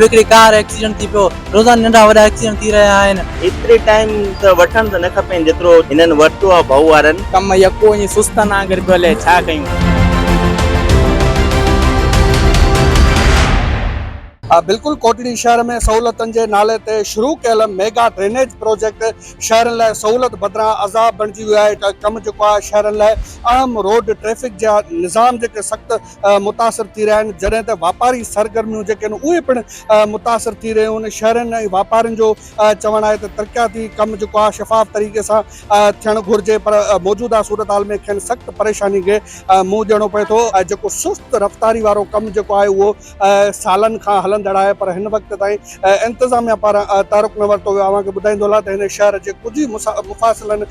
به هڪڙي ڪار ايڪسيڊنٽ ٿي پيو روزاني ننڍا وڏا ايڪسيڊنٽ ٿي رهيا آهن. ايتري ٽائيم ته وٺڻ ته نه کپين جيترو هنن ورتو آ ڀائو وارن. ڪم يڪو ائين سستن آنگر پيو هلي ڇا ڪيون. بلڪل ڪوٽڙي شهر ۾ سهولتن جي نالي تي شروع ڪيل ميگا ڊرينيج پروجيڪٽ شهرين لاء سهولت بدران عذاب بڻجي ويو آهي ڪم جيڪو آهي شهرين لاء اهم روڊ ٽريفڪ جا نظام جيڪي سخت متاثر ٿي رهيا آهن جڏهن ته واپاري سرگرميون جيڪي آهن اهي پڻ متاثر ٿي رهيون آهن شهرين ۽ واپارين جو چوڻ آهي ته ترقياتي ڪم جيڪو آهي شفاف طريقي سان ٿيڻ گهرجي پر موجوده صورتحال ۾ کين سخت پريشاني کي منهن ڏيڻو پئي ٿو جيڪو سست رفتاري وارو ڪم جيڪو آهي اهو سالن کان هلندڙ آهي پر هن وقت تائين انتظاميا پاران تحرڪ نه ورتو ويو اوهان کي ٻڌائيندو هلان ته هن شهر جي ڪجهه ئي مفاصلن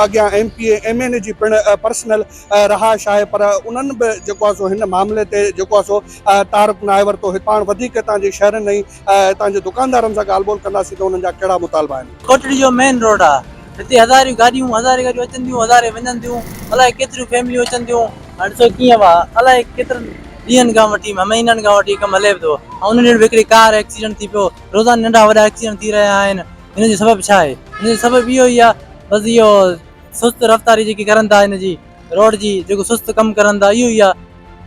اڳيان ايم پي اي ايم اين اي جي پڻ پرسنل رهائش آهي پر انهن به جيڪو آهي سو هن معاملي تي جيڪو آهي سو تعارف ناهي ورتو هي پاڻ وڌيڪ هتان جي شهرين ۽ هتان جي دڪاندارن سان ڳالهه ٻولهه ڪنداسين ته انهن جا ڪهڙا مطالبا آهن. ڪوٽڙي جو مين روڊ آ هتي هزاريون گاڏيون هزارين گاڏيون اچن ٿيون هزارين وڃن ٿيون الائي ڪيتريون فيمليون اچن ٿيون هاڻي ڏسو ڪيئن وا الائي ڪيترن ڏينهن کان وٺي مهينن کان وٺي ڪم هلي پيو ۽ ان ڏينهن به هڪڙي ڪار ايڪسيڊنٽ ٿي پيو روزاني ننڍا وڏا ايڪسيڊنٽ ٿي رهيا آهن هن جو سبب ڇا آهي هن جو سبب اهو ئي آ بس اهو سست رفتاري جيڪي ڪرن ٿا هن جي روڊ جي جيڪو سست ڪم ڪرن ٿا اهو ئي آ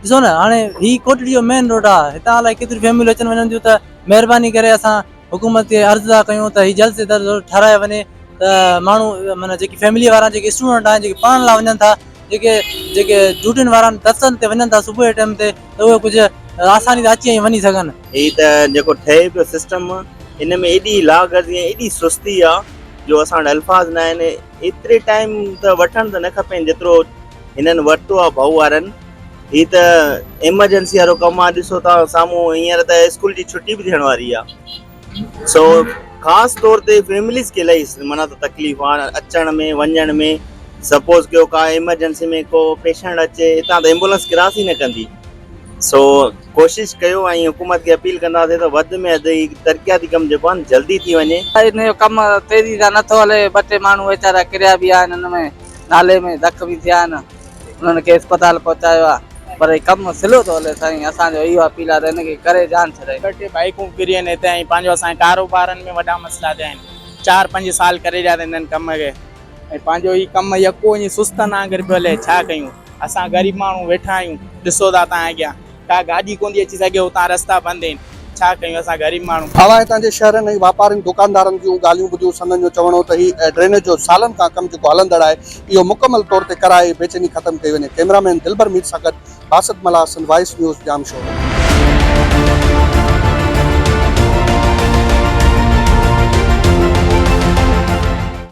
ڏسو نه هاڻي هي ڪوٽڙي جو مين روڊ آ هتان الائي ڪيتريون فيمليون اچن وڃن ٿيون ته مهرباني ڪري اسان حڪومت کي عرض ٿا ڪيون ته هي جلد سي جلد روڊ ٺهرايو وڃي ته ماڻهو معنيٰ جيڪي فيملي وارا جيڪي اسٽوڊنٽ آهن جيڪي پڙهڻ لاء وڃن ٿا جيڪي جيڪي ڊيوٽين وارا دفترن تي وڃن ٿا صبح جي ٽائيم تي ته اهي ڪجهه آساني سان اچي ۽ وڃي سگهن. هي ته جيڪو ٺهي پيو سسٽم ان ۾ ايڏي لاغرضي ۽ ايڏي سستي آ جو اسان وٽ الفاظ نه آهن ايتري ٽائيم ته وٺڻ ته نه کپين جيترو هنن ورتو آ ڀائو وارن هي ته ايمرجنسي وارو ڪم آ ڏسو ٿا سامهون هينئر ته اسڪول جي ڇٽي به ٿيڻ واري آ سو خاص طور تي فيمليز کي الاهي معنيٰ ته تڪليف آ اچڻ ۾ وڃڻ ۾ سپوز ڪيو ڪا ايمرجنسي ۾ ڪو پيشنٽ اچي هتان ته ايمبولنس ڪراس ئي نه ڪندي سو ڪوشش ڪيو ۽ حڪومت کي اپيل ڪنداسين ته وڌ ۾ وڌ هي ترقياتي ڪم جيڪو آهي جلدي ٿي وڃي. ان جو ڪم تيزي سان نٿو هلي ٻه ٽي ماڻهو ويچارا ڪريا به آهن ان ۾ نالي ۾ زخمي ٿيا آهن انهن کي اسپتال پهچايو آهي پر هي ڪم سلو ٿو هلي سائين اسان جو اهو اپيل آهي ته ان کي ڪري جان ڇڏائي. ٻه ٽي بائيڪون ڪري آهن هتي ۽ پنهنجو اسان جي ڪاروبارن ۾ وڏا مسئلا ٿيا آهن چار پنج سال ڪري ڏيا اٿن هنن ڪم کي ۽ پنهنجو هي ڪم يڪو ائين سستن آنگر پيو هلي ڇا ڪيون اسان غريب ماڻهو ويٺا آهيون ڏسو ٿا تان اڳيان ڪا گاڏي ڪونه ٿي اچي سگهي اتان رستا بند آهن ڇا ڪيون اسان غريب ماڻهو. اوهان هتان جي شهرين ۽ واپارين دڪاندارن جون ڳالهيون ٻڌيون سندن جو چوڻ هو ته هي ڊرينيج جو سالن کان ڪم جيڪو هلندڙ آهي اهو مڪمل طور تي ڪرائي بيچيني ختم ڪئي وڃي ڪئميرا مين دلبر مير سان گڏ باسط ملاح سنڌ وائس نيوز ڄامشورو.